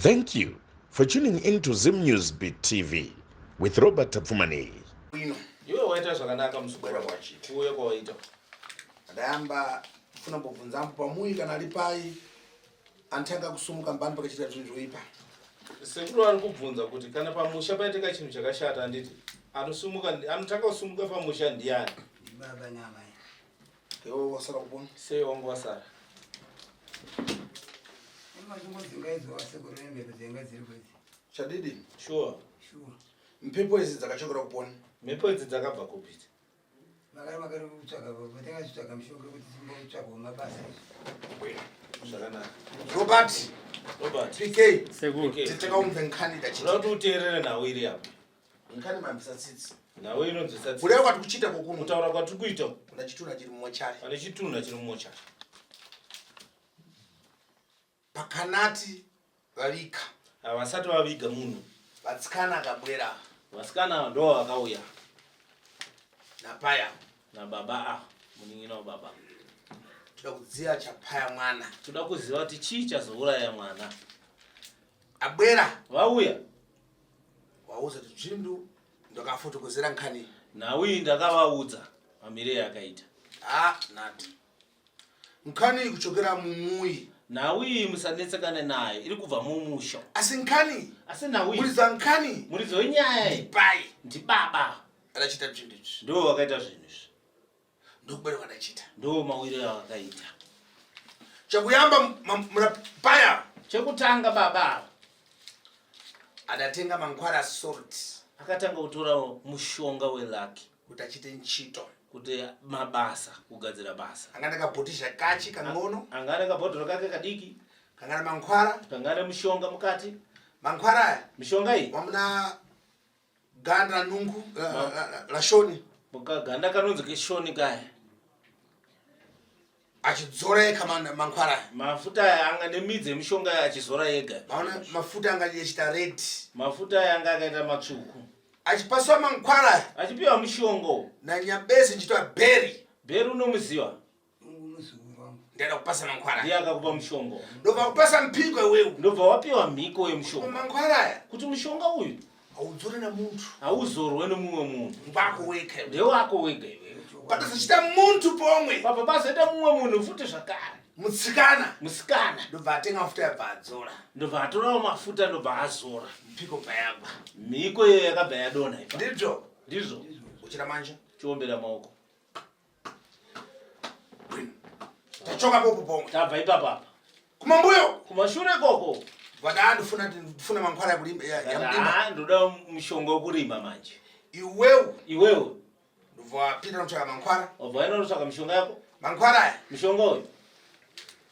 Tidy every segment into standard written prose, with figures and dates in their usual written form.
Thank you for tuning in to Zim News Beat TV with Robert Tapfumaneyi. Bwino. Iwe waita zvakanaka muzukuru. Bwera kwachita. Kuuya kwawaita. Ndayamba kufuna mbobvunza mbo pamuyi kana ari pai antanga kusumuka mbani pakachita zvinhu zvoipa. Sekuru vari kubvunza kuti kana pamusha paitika chinhu chakashata handiti anosumuka anotanga kusumuka pamusha ndiyani? Baba namai. Iwe wasara kupona. Sei wangu wasara? Imazvingodzingaidzwa sekuru nemhepo dzenga dziri kwedzi. Chadidi? Sure. Sure. Mhepo idzi dzakachokera kupona. Mhepo idzi dzakabva kupi? Makari makari kutsvaga vatenga zvitsvaga mishonga kuti timbotsvagawo mabasa izvi. Zvakanaka. Robert. Robert. PK. Sekuru. Titakaumve nkhani Unoda dachiti. kuti uteerere nhau iri apa. Nkhani mambisa tsitsi. Nhau inonzwisa tsitsi. Kureva kwati kuchita kokuno. Kutaura kwatiri kuita Kuna chitunha chiri mumochari. pane chitunha chiri mumochari. Pakanati vavika. Havasati vaviga munhu. Vatsikana akabwera. Vasikana ava ndo vakauya. Napaya. Nababa ava, munin'ina wababa. Toda kuziva chapaya mwana. Toda kuziva kuti chii chazouraya mwana. Abwera. Vauya. Wauza kuti zvindu ndakafotokozera nkhani. Nhau iyi ndakavaudza mamiriro yakaita. Ah, nati. Nkhani iyi kuchokera mumuyi. Nhau iyi musanetsekane nayo iri kubva mumusha. Asi nkhani. Asi nhau iyi. Muridzi nkhani. Muridzi wenyaya iyi. Ndipai. Ndibaba. Adachita zvinhu izvi. Ndivo vakaita zvinhu izvi. Ndokubera kwandachita. Ndiwo mawiro awakaita. Chekuyamba murapaya. Chekutanga baba ava. Adatenga mankwara salt. Akatanga kutora mushonga welucky. Kuti achite nchito. Kuti mabasa, kugadzira basa. Anga ndakabhotisha kachi kangono. Anga ndakabhodhoro kake kadiki. Kanga mankwara. Kanga nemushonga mukati. Mankwara aya. Mishonga iyi. Wamuna ganda nungu la shoni. Ganda kanonzi keshoni kaya. Achidzora ega mankwara. Mafuta aya anga nemidzi yemishonga aya achizora ega. Maona mafuta anga achiita red. Mafuta aya anga akaita matsvuku. Achipaswa mankwara aya. Achipiwa mushongo. Nanyabezi nchitwa Berry. Berry unomuziva? Ndaida kupasa mankwara. Ndiye akakupa mushongo. Ndobva kupasa mphiko iwewe. Ndobva wapiwa mhiko yemushonga. Mankwara aya. Kuti mushonga uyu haudzore nemuntu. Hauzorwe nemumwe munhu. Ngwako wega iwe. Ndewako wega iwe. Patozochita muntu pomwe. Pabva pazoita mumwe munhu futi zvakare. Mutsikana. Musikana. Ndobva atenga mafuta yabva adzora. Ndobva atorawo mafuta ndobva azora. Mphiko bva yagwa. Mhiko iyoyo yakabva yadonha ipapo. Ndizvo. Ndizvo. Uchira manja. Chiombera maoko. Tachoka popo pomwe. Tabva ipapa apa. Kumambuyo. Kumashure koko. Vada ndifuna ndifuna mankwara yekulima ya ya Ah, ndoda mushonga wekurima manje. Iwewe. Iwewe. Ndobva wapinda kutsvaka mankwara. Wabva waenda kutsvaka mishonga yako. Mankwara aya. Mishonga uyu.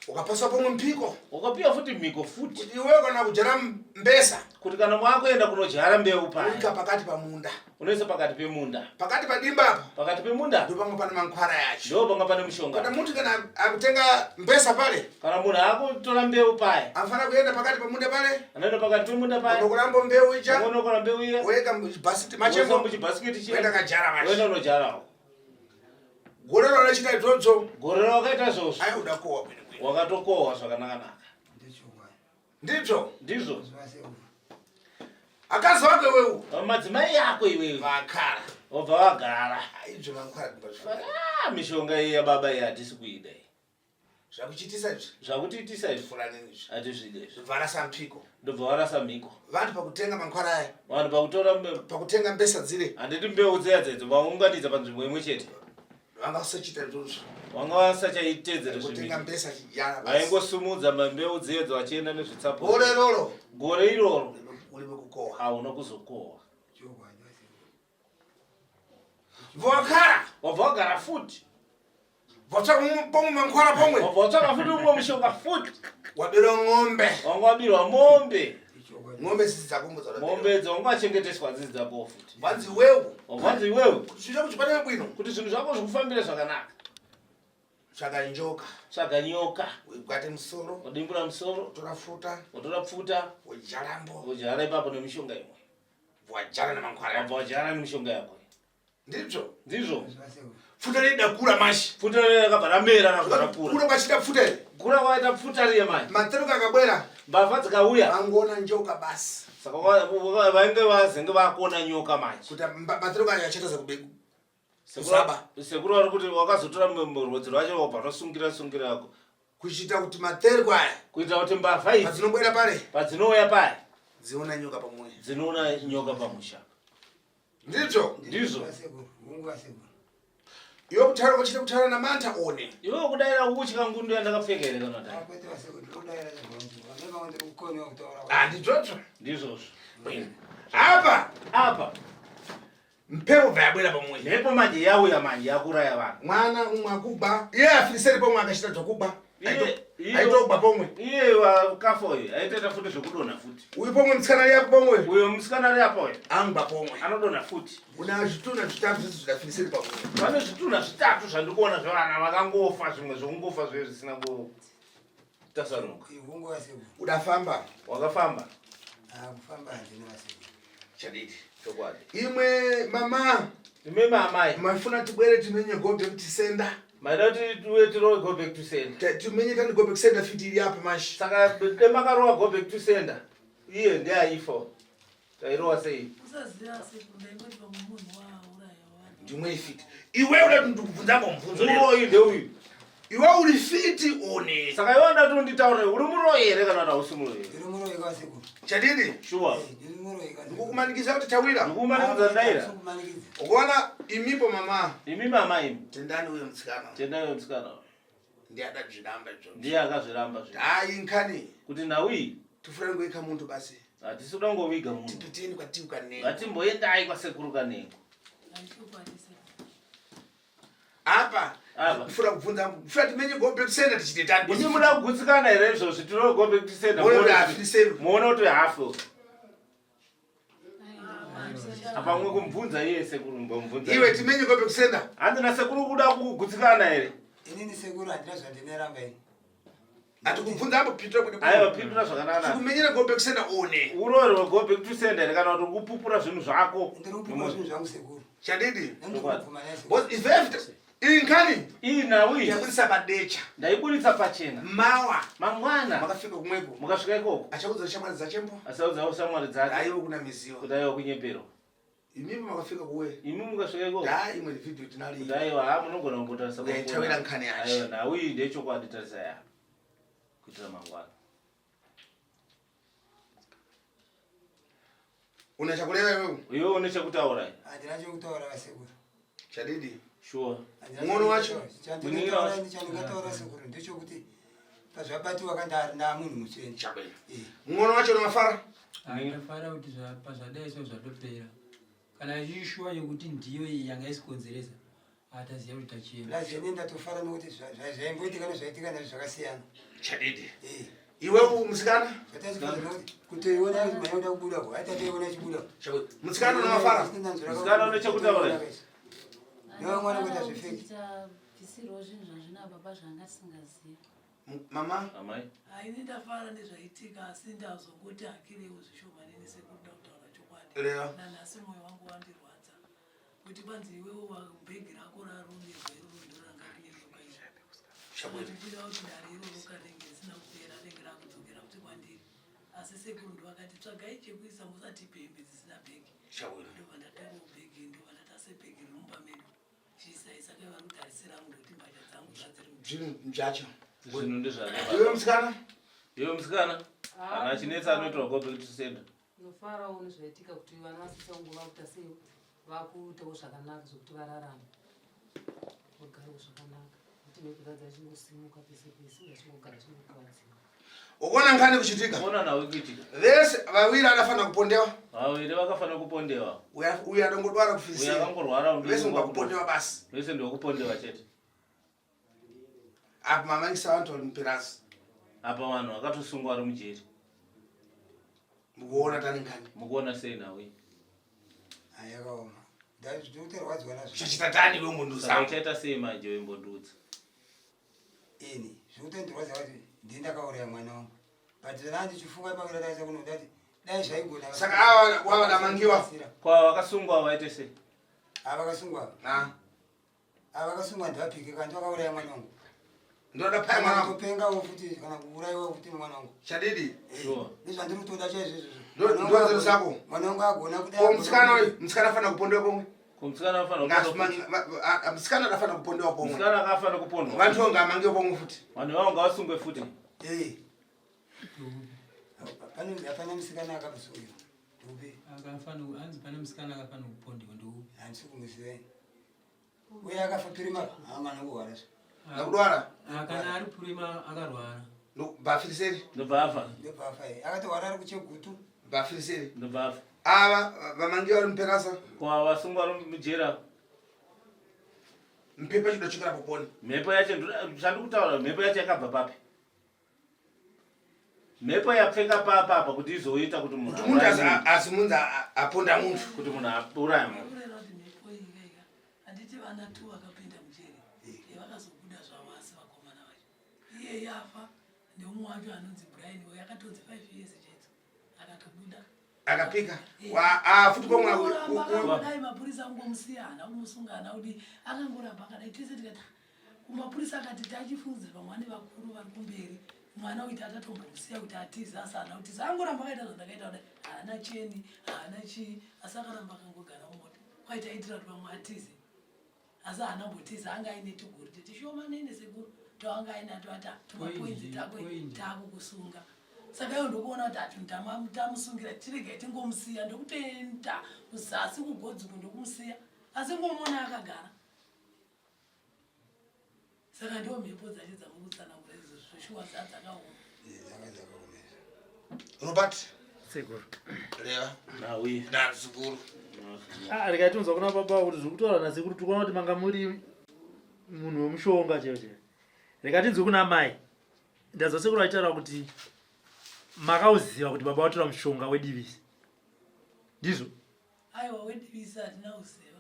Ukapaswa pomwe mphiko. Ukapiwa futi mhiko futi. Kuti iwewe kana kudyara mbesa. Kuti kana mwakuenda kunodyara mbeu paya. Uika pakati pamunda. Unoisa pakati pemunda. Pakati padimba apa. Pakati pemunda. Ndipo panga pane mankwara yacho. Ndipo panga pane mushonga. Kana muntu kana akutenga mbesa pale. Kana munhu akutora mbeu paya. Anofana kuenda pakati pamunda pale. Anoenda pakati pemunda paya. Unokorambo mbeu ija. Unokora mbeu iya. Woeka muchibhasikiti machemo. Muchibhasikiti chiya. Woenda kajara macho. Woenda unodyarawo. Gore raunochita izvozvo. Gore rawakaita izvozvo. Ai uda kowa kwene kwene. Wakatokohwa zvakanaka-naka. Ndizvo. Ndizvo. Akazi wako iwewe. Madzimai ako iwewe. Vakara. Wobva wagara. Izvo mankwara. Ah, mishonga iyi yababa iyi hatisi kuida iyi. Zvakuchitisa izvi. Zvakutiitisa izvi. Furaneni izvi. Hatizvide izvi. Ndobva warasa mphiko. Ndobva warasa mhiko. Vanhu pakutenga mankwara aya. Vanhu pakutora pakutenga mbesa dzire. Handiti mbeu dziya dzedzo vaunganidza panzvimbo imwe chete. Vanga vasachiita izvozvo. Vanga vasachaitedzera Kutenga mbesa chidyara basi. Vaingosumudza mbeu dziyedzo vachienda nezvitsapo. Gore iroro. Gore iroro. Urime kukohwa. Hauna kuzokohwa. Vokara. Wabva wagara futi. Votsvaka pomwe mankwara pomwe. Wabva watsvaka futi umwe mushonga futi. Wabirwa ng'ombe. Wanga wabirwa mombe. Ng'ombe dzidzi dzako mbo Mombe idzo wanga wachengeteswa dzidzi dzako futi. Vanzi iwewe. Vanzi iwewe. Kuti zvinhu zvako zvifanire bwino. Kuti zvinhu zvako zvikufambire zvakanaka. Tsvaga njoka. Tsvaga nyoka. Uibate musoro. Wodimbura musoro. Wotora pfuta. Wotora pfuta. Wojarambo. Wodyara ipapo nemishonga imwe. Wajara nemankwara. Wabva wajara nemishonga yako. Ndizvo. Ndizvo. Pfuta rida kura mashi. Pfuta rida rakabva ramera rakabva rakura. Kura kwachita pfuta iri. Kukura kwakaita pfuta riye manje. Matseruka akabwera. Mbavha dzikauya. Vangoona njoka basi. Saka vainge vazenge vakuona nyoka manje. Kuti matseruka ayo achaita sekube kusaba. Sekuru vari kuti wakazotora rwodzi rwacho wabva unosungira sungira yako. Kuchiita kuti matseruka aya. Kuita kuti mbavha idzi. Padzinobwera pare. Padzinouya pare. Dziona nyoka pamuya. Dzinoona nyoka pamusha. Ndizvo. Ndizvo. Iwe kutaura kwachita kutaura namanta one. Iwe kudaira kutya ngundu yandakapfeka here kana dai. Ah, ndizvozvo. Ndizvozvo. Apa. Apa. Mpepo bva yabwera pamwe. Mhepo manje yauya manje yakuraya vanhu. Mwana umwe akugwa. Iye afiriseri pomwe akachita zvokugwa. Aitogwa pomwe. Iye wakafa uyu aitoita futi zvekudonha futi. Uyu pomwe musikana ari apo pomwe. Uyo musikana ari apo uyo. Angwa pomwe. Anodonha futi. Una zvitunha zvitatu zvese zvidafiriseri pamwe. Pane zvitunha zvitatu zvandikuona zvevana vakangofa zvimwe zvokungofa zviye zvisina kutasanuka. Udafamba. Wakafamba. Ah, kufamba handina vasekuru. Chadidi. Chokwadi. Imwe mama. Imwe mama. Mafuna tibwere timenye go back to sender. Maida kuti tiuye tirowe go back to sender. Timenye tani go back sender fiti iri apa mashi. Saka temakarowa go back to sender. Iye ndiye aifo. Tairowa sei? Usaziva sekuru ndaingoti pamwe munhu wauraya vanhu. Ndimwe fiti. Iwe uda kuti ndikubvunza mubvunzo. Muroyi ndeuyu. Iwe uri fiti one. Saka iwe unoda kuti unditaurire uri muroyi here kana kuti hausi muroyi? Ndiri muroyi kwasekuru. Chadini? Sure. Ndiri muroyi kwasekuru. Ndikukumanikisa kuti tawira. Ndikukumanikidza ndaira. Ukuona imipo mama. Imi mama imi. Tendani uyo musikana. Tendani uyo musikana. Ndiye akazviramba izvozvo. Ndiye akazviramba zve. Hayi nkani. Kuti nhau iyi. Tifura ngoika muntu basi. Hatisi kuda kungoviga munhu. Tipiteni kwatiku Kanengo. Ngatimboendai kwasekuru Kanengo. Apa. Apa. Kufura kubvunza, kufura timenye go back sender tichite tani. Imi muda kugutsikana here izvozvi tino go back to sender. Muone kuti hafi same. Muone kuti hafi. Apa mwe kumubvunza iye sekuru mbomubvunza. Iwe timenye go back sender. Hanzi na sekuru kuda kugutsikana here? Inini sekuru handina zvandinoramba ini. Atikubvunza apo pindura kuti. Aiwa pindura zvakanaka. Tikumenyera go back sender one. Urori go back to sender here kana kuti kupupura zvinhu zvako. Ndiri kupupura zvinhu zvangu sekuru. Chadidi. Ndikubvuma naye sekuru. Because if if iyi nkani. Iyi nhau iyi. Ndaibudisa padecha. Ndaiburitsa pachena. Mawa. Mangwana. Makasvika kumweko. Mukasvika ikoko. Achaudza shamwari dzachembo. Achaudza shamwari dzake. Aiwa kuna miziwa. Kuti aiwa kunyeperwa. Imimi makafika kuwe. Imi mukasvika ikoko. Dai imwe video tinali. Kuti aiwa ha munogona kumbotarisa. Ndaitawira nkani yacho. Aiwa nhau iyi ndechokwadi tarisa ya. Kuitira mangwana. Una chakureva iwewe? Iwe une chekutaura. Handina chekutaura vasekuru. Chadidi. Sure. Mwono wacho? Chandingataura sekuru ndechekuti pazvabatiwa ka ndamunhu mutsvene. Chabwino. Mwono wacho unofara? Ndinofara kuti pazvadai so zvatopera. Kana ichishuwa yekuti ndiyo iyi yanga isikonzeresa ataziva kuti tachena. Plus ini ndatofara nekuti zvaimboitika nezvaitika nazvo zvakasiyana. Chadidi. Iwe musikana? Zvataiziva nekuti kutoiona mwana kuda kubuda ko aitatoiona ichibuda. Chabwino. Musikana unofara? Musikana une chekutaura? Newe mwana kuita zvefeki. Bvisirwa zvinhu zvazvina baba zvanga tisingazivi. Mama? Amai. Haini ndafara nezvaitika asi ndazongoti hakirewo zvishomanene sekuda kutaura chokwadi. Leo. Nanhasi mwoyo wangu wandirwadza. Kuti kwanzi iwewe bhegi rako rarongerwa iroro ndoranga rine nyoka iri. Chabwino. Ndikuda kuti dare iroro kanenge risina kupera rinenge rakudzokera kuti kwandiri. Asi sekuru ndovakati tsvagai chekuisa musatipe hembe dzisina bhegi. Chabwino. Ndobva ndatengawo bhegi ndobva ndatase bhegi riri mumba medu. Chiisai saka vari kutarisira munhu kuti mbatya dzangu dzadziri Zvinhu zvacho. Zvinhu ndezvake. Iwe musikana? Iwe musikana? Kana achinetsa anoitwa go back to sender. Ndinofarawo nezvaitika kuti vana vasisa kunge vakuita sei vakuitawo zvakanaka zvekuti vararame. Vagarewo zvakanaka. Kuti mhepo dzadza dzingosimuka pese pese vachingogara vachingokuvadziwa. Ukuona nkani kuchitika? Kuona nawe kuitika. Vese vawiri anofanira kupondewa. Vawiri vakafanira kupondewa. Uyu anongorwara kufisira. Uyu akangorwara Vese ngokupondewa basi. Vese ndokupondewa chete. Apa mamangisa vantu vari mupirasi. Apa vanhu vakatosungwa vari mujeri. Mukuona tani nkani? Mukuona sei nawe? Yakaoma. Ndikutorwadziwa nazvo. Uchachita tani iwe munhu Saka uchaita sei manje wembondudza? Ini zvikutondirwadza kuti ndini ndakauraya mwana wangu. But zvana ndichifunga pakira taisa kuno ndati dai zvaigona. Saka ava wava damangiwa. Kwa vakasungwa vaite sei? Ava vakasungwa. Ah. Ava vakasungwa ndivapike kandi vakauraya mwana wangu. Ndoda paya mwana wangu. Kutopengawo futi kana kuurayiwa futi mwana wangu. Chadidi. Sure. Nezvandiri kutoda chaizvo izvozvo. Ndo zero zako. Mwana wangu agona kudai. Ko musikana uyu, musikana afana kupondewa pomwe. Ko musikana afana Musikana afana kupondewa pomwe. Musikana akafana kupondwa. Vantu ngamange pomwe futi. Vanhu vavo ngavasungwe futi. Eh. Pane hapana musikana akabvusungirwa. Ndupi? Akafana hanzi pane musikana akafana kupondewa ndoupi? Handisi kumuziva. Uye akafa pirima hama nokurwara. Nakudwara? Ah, kana ari purima akarwara. Bhafiriseri. Ndobva afa. Ndobva afa iye. Akatorwara ari kuchegutu. Bhafiriseri. Ndobva afa. Ava vamange vari muperasa. Ko ava vasungwa vari mujera. Mhepo yacho ndochekera poponi. Mhepo yacho zvandiri kutaura mhepo yacho yakabva papi? Mhepo yapfeka papa apa kuti izoita kuti munhu Kuti munhu asi munhu aponda munhu. Kuti munhu auraya munhu. Kureva kuti mhepo iyi ikaika handiti vana tu vakapinda mujeri eh, vakazobuda zvavo asi vakomana vacho iye yafa neumwe wacho anonzi Brian uyo yakatonzi 5 years chaidzo akatobuda Akapika. Wa ah futi komwe akadai mapurisa angomusiya haana kumusunga haana kudii akangoramba akadai tese tikati kumapurisa akati tachifungidzira vamwe vane vakuru vari kumberi mwana uiti atatombomusiya kuti atize asi haana kutiza angoramba akaita zvandakaita kudai haana cheni haana chii asi akaramba akangogara mumota kwaiti aitira kuti vamwe atize asi haana mbotiza anga aine tugorite tishomanene sekuru twanga ainato ati tumapoinzi tako takukusunga saka iwo ndokuona kuti ati tamusungira tiregai tingomusiya ndokutoenda kuzasi kugodziko ndokumusiya asi ngomuona akagara saka ndiwo mhepo dzacho dzamuri kutsanangura izvo zveshuwa dzadzakaoma Robert sekuru reva nauye nasekuru ah rikaitunzwa kuna baba kuti zviri kutaura nasekuru tikuona kuti manga muri munhu wemushonga chaivo chaivo rikatinzwe kuna mai ndazwa sekuru vachitaura kuti makauziva kuti baba vatora mushonga wedivisi ndizvo aiwa wedivisi hatina kuziva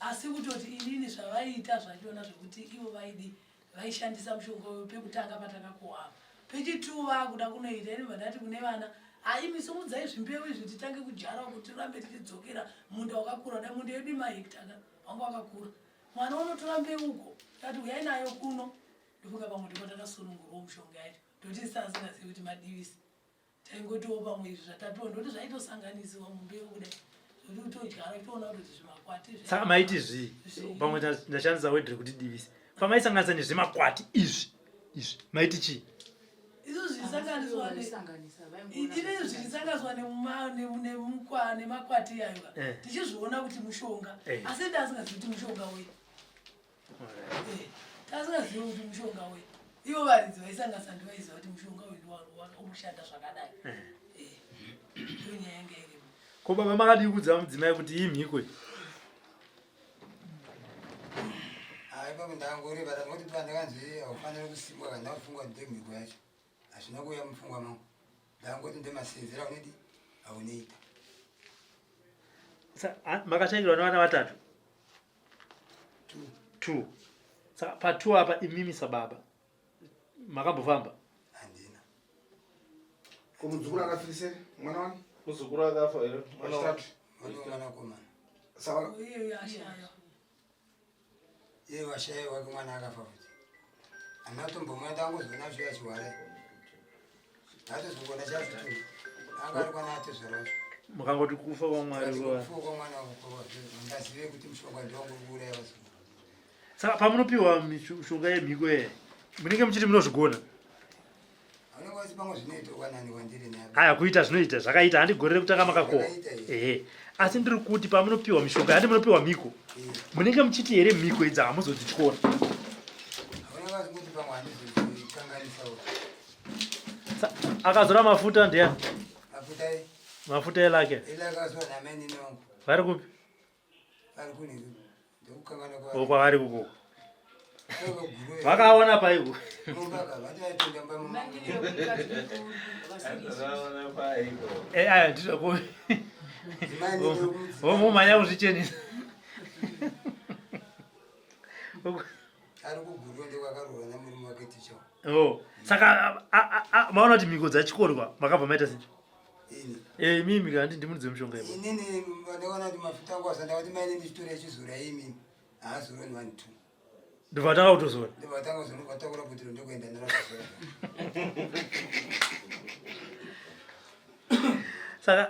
Asi kutoti inini zvavaiita zvachona zvekuti ivo vaidi vaishandisa mushonga uyu pekutanga patakakohwa apa pechituu vakuda kunoita ini ndati kune vana aimi sumudzai zvimbeu izvi titange kudyara kuti tirambe tichidzokera munda wakakura dai munda yedu imahekta ka wanga wakakura mwana unotora mbeu uko tati uyai nayo kuno ndofunga pamwe ndipo takasunungurwa mushonga yacho toti sasingazivi kuti madivisi Taingotiwo pamwe izvi zvatapiwa ndokuti zvaitosanganisiwa mumbeu kudai zvekuti utodyara uchitoona kutoti zvimakwati saka maiti zvii pamwe ndashandisa word rekuti divisi pamaisanganisa nezvimakwati izvi izvi maiti chii izvo zvichisanganiswa izvi zvichisanganiswa nemakwati iyayo eh. tichizviona kuti mushonga eh. asi ndasingazivi kuti mushonga wei Eh, tasingazivi kuti mushonga wei ivo varidzi vaisanganisa ndivaiziva kuti mushonga uyu unoshanda zvakadai eh. Eh, ndiyo nyaya yanga irimo ko baba makadii kuudza mudzimai kuti iyi mhiko iyi hayi baba ndangoreva ndangoti pandakanzi haufaniri kusimbwa kana ndakufunga kuti ndomhiko yacho hazvina kuuya mupfungwa mangu ndangoti ndomasenzera aunodi aunoita makashaikirwa nevana vatatu two saka patwo apa imimi sababa makambofamba handina ko muzukuru akafirisei mwana wani muzukuru akafa here wachitatu mwanakomana saka iye washaya wake mwana akafa futi handina kutombomwa ndangozoona zviya achiwara ndatozongona chafuti anga ari kwana atezvara wacho mukangoti kufa kwamwari kufa kwamwana ndazive kuti mushonga ndiwangu kuuraya vazukuru saka pamunopiwa mishonga yemhiko yeye munenge muchiti munozvigona Aya kuita zvinoita zvakaita handi gore rekutanga makakohwa. Ehe. Asi ndiri kuti pamunopiwa mishonga handi munopiwa mhiko. Munenge muchiti here mhiko idzi hamuzodzityora. Akazora mafuta ndiyani? Mafuta elake. Vari kupi? Kwavari kuko. Vakaona paiko. Eh, aya ndizvo ko. Vomumhanya kuzvichenesa. Ari kuguruwe ndokwakaroora nemurume wake ticha. Oh, saka maona kuti mhiko dzachikorwa makabva maita sei? Ini. Eh, imimi ka handi ndimunhu dzemushonga ipo. Inini ndakaona kuti mafuta angu asanda kuti maine ndichitore chizora imimi. Haazoroni 1 2. Ndobva tanga kutozora. Ndobva tanga kuzora ndobva takura butiro ndokuenda naro. Saka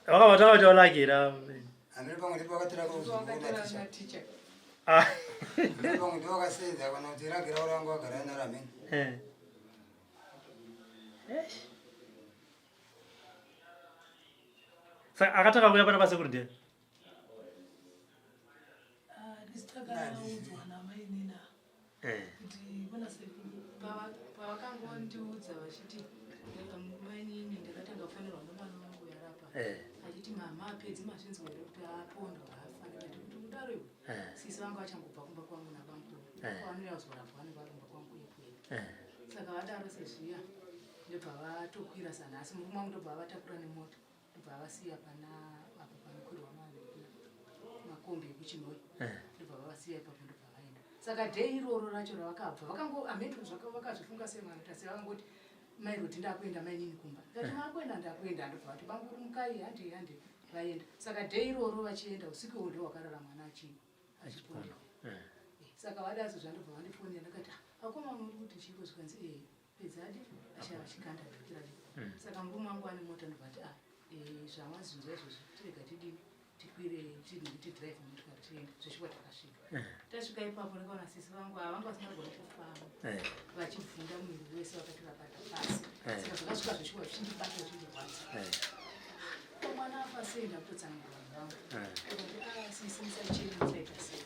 vakabva tanga kuti valakira. Hameno pamwe ndipo vakatora Vakatora ticha. Ah. Pamwe ndipo vakasenza kana kuti ragi ravo ranga vagara naro hameno. Eh. Eish. Saka akatanga kuuya pana pasekuru ndiye. Takaudzwa namainina Eh. kuti kuna sekuru Pavakangondiudza vachiti mainini ndakatanga kufonerwa nemwana wangu yarapa Eh. achiti mama apedzi mazvinzwa here kuti apondwa afa ndikati kuti kudaro iwe Eh. sisi vangu vachangobva kumba kwangu nabamkuru Eh. kwavanouya kuzorapwa vanenge vari kumba kwangu ikweyo Eh. saka vadaro sezviya ndobva vatokwira sanhasi murume wangu ndobva vatakura nemota ndobva vasiya pana apo panokwirwa makombi ekuchinoi Eh. ndobva vavasiya ipapo ndobva vaenda saka dhei iroro racho ravakabva vakango amheni vakazvifunga semanoita sei vakangoti mairoti ndakuenda mainini kumba ndati makuenda ndakuenda ndobva vati banguru mukai handei handei vaenda saka dhei iroro vachienda usiku ihwo ndo wakarara mwana achipondewa Eh. saka vadazo zvandobva vandifonera ndakati "Ah, akoma muri kuti chiiko zvikanzi ee pedzadi ashaya vachikanda dhukira saka murume wangu ane mota ndobva ati ah eh, zvamazinzwa izvozvi tirega tidini tikwire tidini tidhiraivhe motikari tiende zveshuwa takasvika tasvika ipapo ndakaona sisi vangu ava vanga vasingagoni kufamba Eh. vachibvunda muviri wese vakati vabata pasi Eh. saka zvakasvika zveshuwa zvichindibata zvindirwadza Eh. Ko mwana afa sei ndakutotsanangura vanhu vangu Eh. Ndikati, "Ah, sisi musachema musaita sei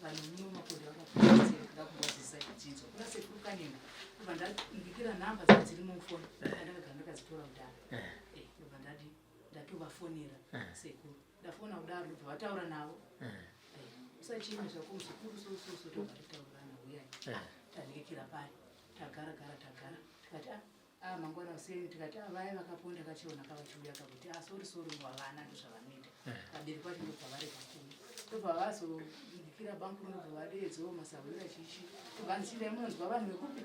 vanhu muno makondo vakakubatsira ndakumbodzidzisa chidzidzo kuna sekuru kanengo ndobva ndabikira nhamba dzanga dziri mufoni andakagara ndakadzitora kudhara Eh, ndobva ndadi ndatovafonera sekuru ndafona kudaro ndobva vataura navo Eh, usacheme zvako muzukuru so so so tobva totaurirana uyai tanikikira pari tagara gara tagara tikati ah ah mangwana useni tikati ah vaya vakaponda kachiona kavachiuya kakuti ah sori sori wavana ndozvavanoita vabereki vacho ndobva varega kuuya ndobva vazobikira banku ndobva vadeedzawo masahwira chichi ndobva nzira munonzwa vanhu vekupi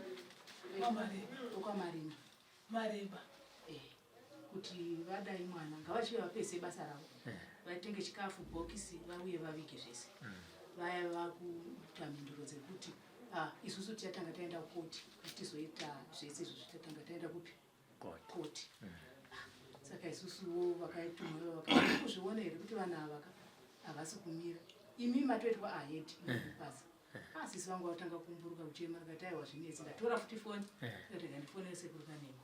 Kwamareba. okwamarima mareba Eh, kuti vadai mwana ngavachiuya vapedze basa ravo vatenge chikafu bhokisi vauye vavige zvese vaya vakuita mhinduro dzekuti ah, isusu tichatanga taenda kukoti kuti tizoita zvese izvo zvichatanga taenda kupi Koti. koti Ah, saka isusuwo vakaitumwa vakati kuzviona here kuti vanhu ava ka havasi kumira imi matoitwa ahead mukupasa asisi vangu vatanga kumburuka kuchema ndikati aiwa zvinetsi ndatora futi foni ndikati ngandifonere sekuru kanengo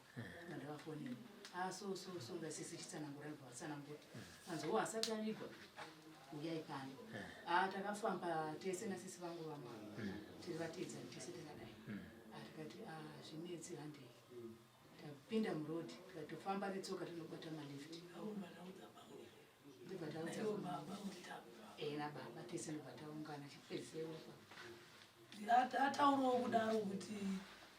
ndavafonera ah so so so ngasisi chitsanangura ndobva vatsanangura anzi wo asati avigwa uyai pano ah takafamba tese nasisi vangu vamwe tiri vateedzani tese takadai ah tikati ah zvinetsi handei tapinda murodhi tikatofamba netsoka tinobata malift aumba ndaudza bamwe ndobva taudza naivo baba kuti tabva eh nababa tese ndobva taungana chipedzisero Ataurawo kudaro kuti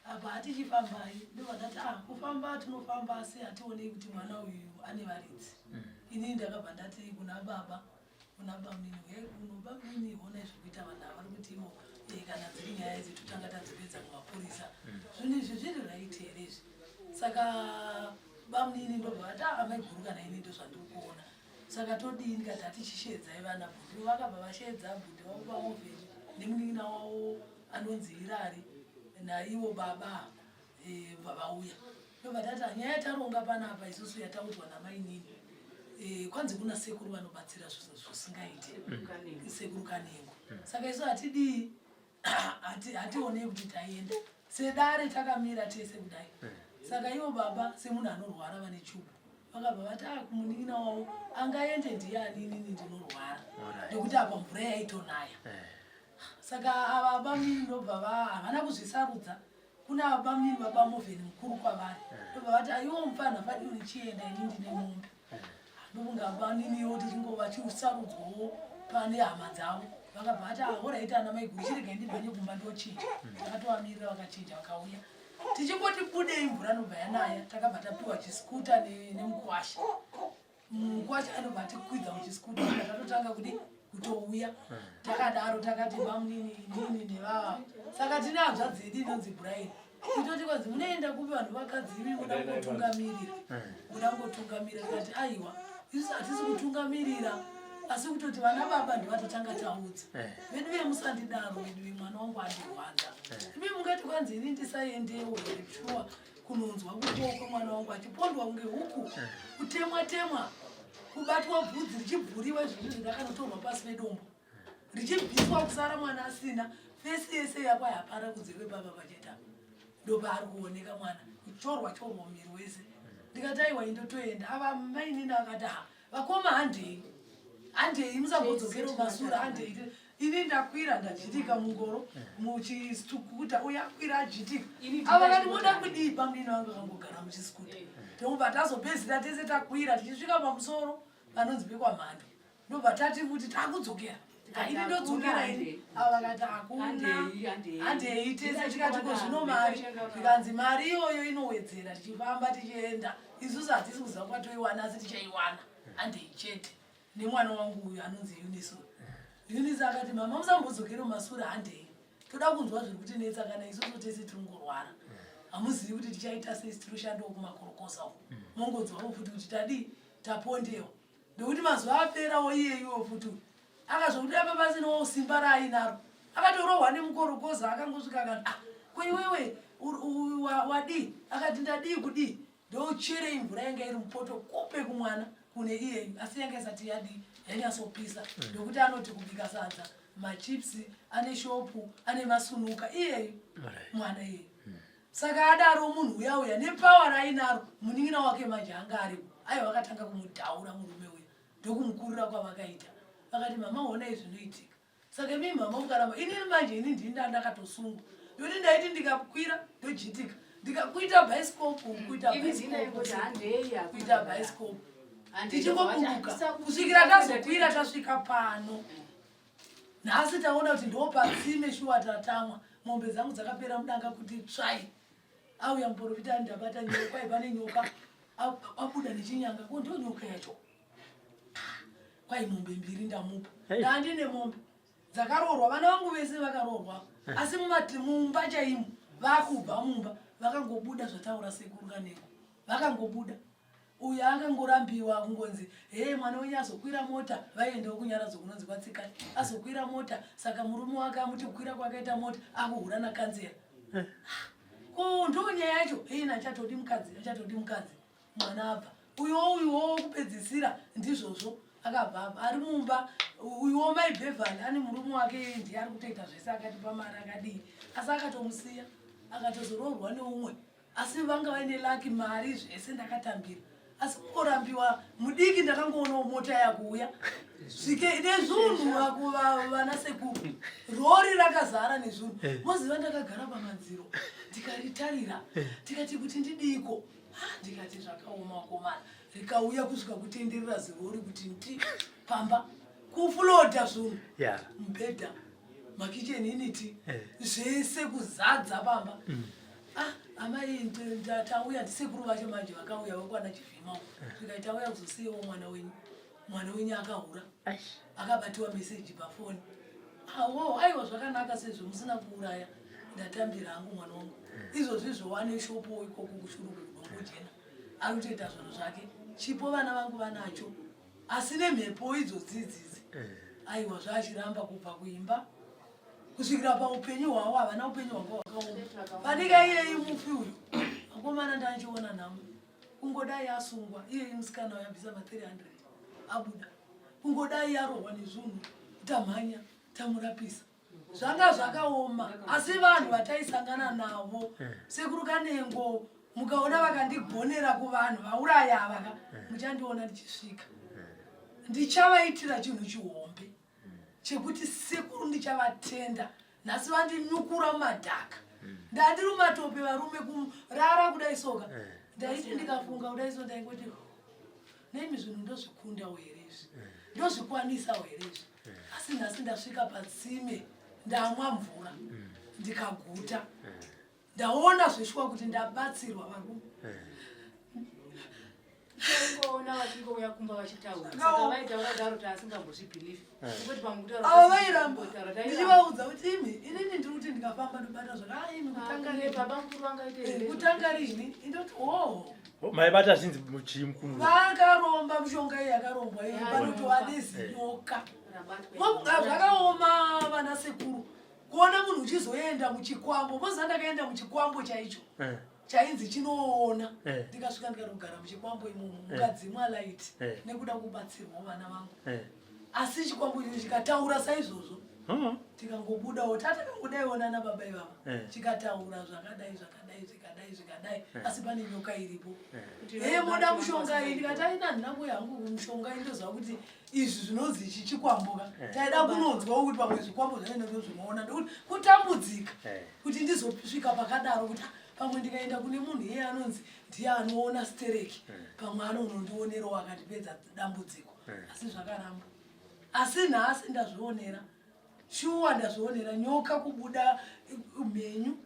apa hatichifambai ndobva ndati ah kufamba tinofamba asi hationei kuti mwana uyu ane varidzi inini ndakabva ndati kuna baba kuna bamnini he kuno bamnini honai zvekuita vanhu ava vari kuti ivo eh, kana dziri nyaya idzi totanga tadzipedza kumapurisa zvinhu izvi zviri right here izvi saka bamnini ndobva vati ah amaiguru kana ini ndozvandiri kuona saka todini ndikati hatichishedzai vana bhundi vakabva vashedza bhundi vavo paovheni nemunin'ina wavo anonzi irari naivo baba eh, bva vauya ndobva tati "Ah, nyaya yataronga panapa isusu yataudzwa namainini eh, kwanzi kuna sekuru vanobatsira zvisingaiti sekuru kanengo saka isu hatidii hationei kuti taenda sedare takamira tese kudai saka ivo baba semunhu anorwara vane chubu vakabva vati a kumunin'ina wavo angaende ndiani inini ndinorwara nekuti apa mvura yaitonaya saka ava bamnini ndobva havana kuzvisarudza kuna ava bamnini vabamovheni mukuru kwavari ndobva vati aiwo mufana fadii nichienda ini ndine mombe ndokunga baniniwo tichingova chiusarudzwawo pane hama dzavo vakabva vati ahoraiti ana maiguru chiregai ndimhanye kumba ndochinja takatovamirira vakachinja vakauya tichingoti budei mvura nobva yanaya takabva tapiwa chiskuta nemukwasha mukwasha anobva atikwidza muchiskuta tatotanga kudi kutouya takadaro takati bamunini inini nevava saka tine hanzvadzi yedu inonzi brian titoti kwanzi munoenda kupi vanhu vakadzi imi muda kungotungamirira muda kungotungamirira tikati aiwa isusu hatisi kutungamirira Asi kutoti vana baba ndivatotanga taudza. Eh. Vedu ve musandidaro vedu ve mwana wangu andirwadza. Imi mungati kwanzi ini ndisaendewo here shuwa kunonzwa kukoka mwana wangu achipondwa kunge huku kutemwa temwa kubatwa bvudzi richibvuriwa izvozvi zvindakanotorwa pasi pedombo richibviswa kusara mwana asina fesi yese yakwa hapana kunze kwepapa pacheta ndopaari kuoneka mwana kuchorwa chorwa muviri wese ndikati aiwa indotoenda ava mainini akati ha vakoma handei handei musambodzokera kumasure handei ini ndakwira ndajitika mungoro muchisikuta uye akwira ajitika ava kati moda kudii pamnini vangu akangogara muchisikuta tobva tazopedzisira tese takwira tichisvika pamusoro panonzi pekwamhando ndobva tati kuti takudzokera ini ndodzokera ini ava vakati hakuna handei tese tikati ko zvino mari zvikanzi mari iyoyo inowedzera tichifamba tichienda isusu hatisi kuziva kwatoiwana asi tichaiwana handei chete nemwana wangu uyu anonzi Eunice Eunice akati mama musambodzokere mumasure handei toda kunzwa zviri kutinetsa kana isusu tese tirongorwara hamuzivi kuti tichaita sei tiroshandawo kumakorokosa uku mongonzwawo futi kuti tadii tapondewa ndokuti mazuva aperawo iyeyuwo futi uyu akazokuti apa pasinawo simba raainaro akatorohwa nemukorokoza akangosvika akati ah ko iwewe wadii akati ndadii kudii ndocherei mvura yanga iri mupoto kupe kumwana kune iyeyu asi yanga isati yadii yanyatsopisa ndokuti anoti kubika sadza machips ane shopu ane masunuka iyeyu mwana iyeyu saka adaro munhu uya uya nepawa rainaro munin'ina wake manje anga aripo aiwa vakatanga kumudhaura murume uya ndokumukurira kwavakaita vakati mama honai zvinoitika saka imi mama mukaramba inini manje ini ndini ndandakatosungwa ndokuti ndaiti ndikakwira ndojitika ndikakuita bhaisikopu kuita kuita bhaisikopu tichingoburuka kusvikira tazokwira tasvika pano nhasi taona kuti ndopatsime shuwa tatamwa mombe dzangu dzakapera mudanga kuti tsvai auya muprofita ndabata nyoka kwai pane nyoka abuda nechinyanga ko ndo nyoka yacho kwai mombe mbiri ndamupa ndandine mombe dzakaroorwa vana vangu vese vakaroorwa eh. asi mumba chaimo vakubva mumba vakangobuda zvataura sekuru kaneko vakangobuda uyo akangorambiwa kungonzi hee mwana wenyu azokwira mota vaiendawo kunyaradzo kunonzi kwatsikai azokwira mota saka murume wake amuti kukwira kwakaita mota akuhura nakanzera eh. ko ndo nyaya yacho hei achatodi mukadzi achatodi mukadzi mwana abva uyowo uyuwo wokupedzisira ndizvozvo akabva abva ari mumba uyuwo mai beverly ane murume wake ndiye ari kutoita zvese akatipa mari akadii asi akatomusiya akatozoroorwa neumwe asi vanga vaine laki mari zvese ndakatambira asi kungorambiwa mudiki ndakangoonawo mota yakuuya svike nezvunhu vana sekuru rori rakazara nezvunhu eh. moziva ndakagara pamadziro ndikaritarira eh. tikati kuti ndidiiko ah, ndikati zvakaoma wakomana rikauya kusvika kutenderera zirori kuti ndi pamba kufuloda zvunhu mubhedha makicheni initi eh. zvese kuzadza pamba mm. ah, amai tauya ndisekuru vacho manje vakauya vakwana chivhima eh. zvikai tauya kuzosiyewo mwana wenyu mwana wenyu akahura akabatiwa meseji pafoni awo aiwa zvakanaka sezvo musina kuuraya ndatambira hangu mwana wangu eh. izvozvi izvo wane shopo ikoko kushuruku kudongo jena ari kutoita zvinhu zvake chipo vana vangu vanacho asi nemhepo idzodzidzidzi eh. aiwa zvaachiramba kubva kuimba kusvikira paupenyu hwavo havana upenyu hwanga hwakaoma fanika iyeyi mufi uyu akomana ndanchiona nhamo kungodai asungwa iyeyi musikana uyu abvisa ma 300 abuda kungodai arohwa nezvunhu tamhanya tamurapisa zvanga zvakaoma asi vanhu vataisangana navo eh. sekuru kanengo mukaona vakandigonera kuvanhu vauraya avaka eh. muchandiona ndichisvika eh. ndichavaitira chinhu chihombe chekuti sekuru ndichavatenda nhasi vandinyukura mumadhaka ndandiri mumatope varume kurara kudai soka ndaiti ndikafunga kudai so ndaingoti nemi zvinhu ndozvikundawo here izvi ndozvikwanisawo here izvi asi nhasi ndasvika patsime ndamwa mvura ndikaguta ndaona zveshuwa kuti ndabatsirwa varume. Taingoona vachingouya kumba vachitaura. Saka vaitaura daro taasingambozvibhilivhi. Kungoti pamwe kutaura Ava vairamba. kutaura, tairamba. Ndichivaudza kuti imi inini ndiri kuti ndikafamba ndobata zvaka ah, imi kutanga Ah, rini. baba mukuru vangaite Eh, here? Kutanga rini? Indoti oh. Maibata zvinzi chii mukuru? Vakaromba mishonga iyi yakarombwa iyi Ya, panotova nyoka. nezinyoka. Rabatwa Moga zvakaoma vana sekuru. Kuona munhu uchizoenda muchikwambo. Moziva ndakaenda muchikwambo chaicho. Eh. Chainzi chinoona. Eh. Ndikasvika ndikanogara muchikwambo imomo mukadzimwa light Eh. nekuda kubatsirwa vana vangu. Eh. Asi chikwambo icho chikataura saizvozvo Oh. tikangobudawo tatakangodaiona nababa ivava Eh. chikataura zvakadai zvakadai zvikadai zvikadai asi pane nyoka iripo. Kuti Ee moda vaibata mushonga iyi ndikati aina handina kuuya hangu kumushonga iyi ndoziva kuti izvi zvinonzi ichi chikwamboka taida kunonzwawo kuti pamwe zvikwambo zvainenge zvinoona ndokuti kutambudzika Eh. kuti ndizosvika pakadaro kuti ah, pamwe ndikaenda kune munhu iye anonzi ndiye anoona stereki pamwe anonondionerawo akandipedza dambudziko asi zvakaramba asi nhasi ndazvionera shuwa ndazvionera nyoka kubuda mhenyu.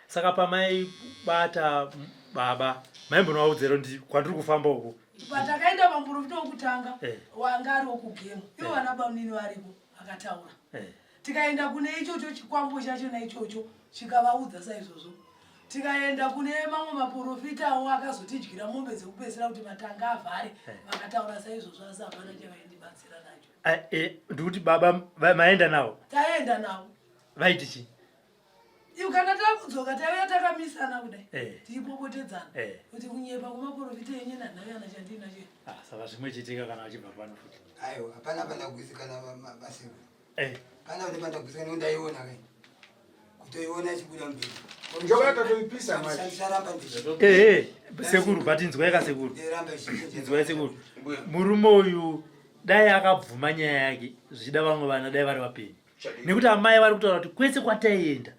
Saka pamaibata baba maimbonovaudzero ndi kwandiri kufamba uku? Patakaenda pamuprofita wokutanga Eh. wanga ari wokugemu ivo vana bamunini varipo akataura. Eh. Tikaenda kune ichocho chikwambo chacho naichocho chikavaudza saizvozvo. Tikaenda kune mamwe maprofitawo akazotidyira mombe dzekupedzisira kuti matanga avhare vakataura saizvozvo asi hapana chavaindibatsira nacho. Eh, eh, ndikuti baba maenda navo? Taenda navo. Vaiti chii? Iwe kana takudzoka taiuya takamisana kudai Eh. tichipopotedzana Eh. kuti kunyepa kumaprofita enyu nanhayana chandinacho. Ah, saka zvimwe chitika kana vachibva pano futi. Aiwa, hapana pandagutsikana masiku. Eh. Pana kuti pandagutsikana ndaiona kai. Kutoiona ichibuda mberi. Njoka yatatoipisa manje. Ndisaramba ndichi. Eh, eh, sekuru but inzwai ka sekuru. Ndiramba ichi. Inzwai sekuru. Murume uyu dai akabvuma nyaya yake zvichida vamwe vana dai vari vapenyu. Nekuti amai vari kutaura kuti kwese kwataienda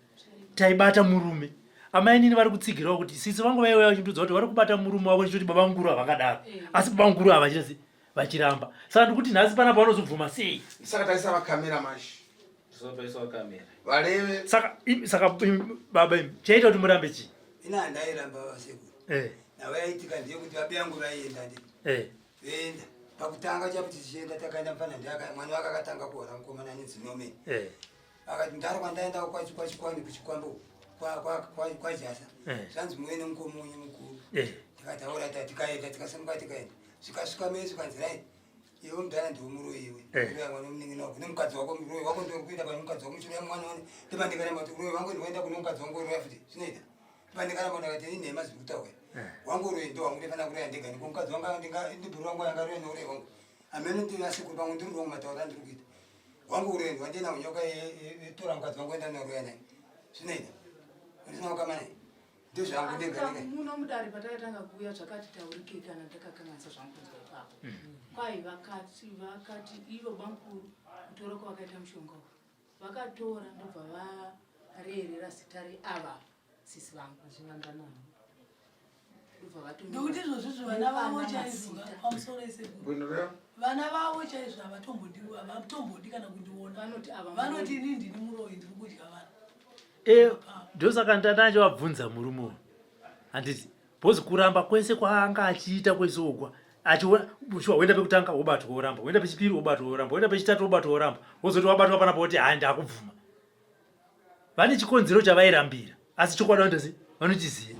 taibata murume. Amai nini vari kutsigirawo kuti sisi vangu vaiuya vachindudza kuti vari kubata murume wavo ndichiti baba mukuru havakadaro. Asi baba mukuru havachita sei? Vachiramba. Saka ndikuti nhasi panapa vanozobvuma sei? Saka taisa vakamera manje. Tisapaiswa kamera. Vareve. Saka saka baba imi chaita kuti murambe chii? Ina handairamba sekuru. Eh. Nawe yaitika ndeyekuti vabe yangu vaienda ndi. Eh. Venda. Pakutanga chakuti tichienda takaenda mufana ndiaka mwana wake akatanga kuhora mukomana anonzi Norman. Eh. Akati ndari kwandaenda kwachikwani kuchikwambo kwajasa. Eh. Zvanzi muve nemukomo wenyu mukuru. Eh. Tikati aurata tikaenda tikasimuka tikaenda. Zvikasvika mesu kanzi right. Iwe mudhara ndiwe muroyi iwe. Eh. Uroya mwana wemunin'ina wako nemukadzi wako muroyi wako ndiwe kuenda pane mukadzi wako muchiroya mwana wani. Ndiba ndikaramba kuti uroyi wangu ndiwaenda kune mukadzi wangu uroya futi. Zvinoita. Ndiba ndikaramba ndakati ini nhema dziri kutaura. Wangu uroyi ndo wangu ndifana kuroya ndega niko mukadzi wangu ndinga ndibhuru wangu angaroya neuroyi wangu. Amene ndiri asekuru pangu ndiri wrong mataura andiri kuita. Wangu uroyi ndo wandina unyoka tora mukadzi wangu enda noroya naye. Zvinoita. Ndisina kukama naye. Ndezvangu ndega ndega. Muno mudare patakatanga kuuya zvakati taurike kana ndakakanganisa zvangu kunzwa ipapo. Kwai vakati ivo bamukuru kutora kwavakaita mushonga uyu. Vakatora ndobva varerera zita reava sisi vangu. Vachivanda navo. Ndobva vatumira. Ndokuti izvozvizvo vana vavo Vana chaizvo mazita. pamusoro esekuru. Bwino reo. Vana vavo chaizvo havatombodi kana kundiona. Vanoti ava Vanoti inini ndini muroyi ndiri kudya vanhu. Eh, ndosaka ndandachavabvunza murume uyu. Handiti because kuramba kwese kwaanga achiita kwese ukwa achiona shuwa woenda pekutanga wobatwa woramba, woenda pechipiri wobatwa woramba, woenda pechitatu wobatwa woramba, wozoti wabatwa panapa woti hai ndakubvuma. Vane chikonzero chavairambira asi chokwadi vanotozi vanochiziva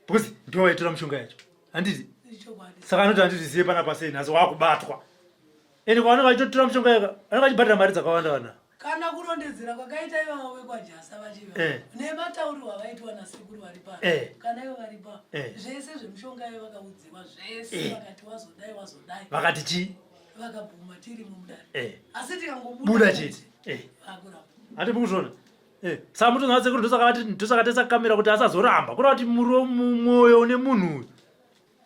because ndivo vaitora mishonga yacho handiti. Ichokwadi. Saka anoti handizvizive panapa sei nhasi wakubatwa. Ende kwavanenge vachitotora mishonga yaka vanenge vachibhadhara mari dzakawanda vana. Kana kurondedzera kwakaita ivavo vekwaJasa vachiva Eh. nematauriro avaitwa nasekuru vari pano Eh. kana ivo vari pano Eh. zvese zvemishonga iyo vakaudziwa zvese Eh. vakati wazodai wazodai Vakati chii? vakabvuma tiri mumudare Eh. asi tikangobuda Buda chete. Eh. vakuramba. Handi mukuzviona. Eh. Saka mutonzwa sekuru ndosaka vati ndosaka tesa kamera kuti asazoramba. Kureva kuti mwoyo une munhu uyu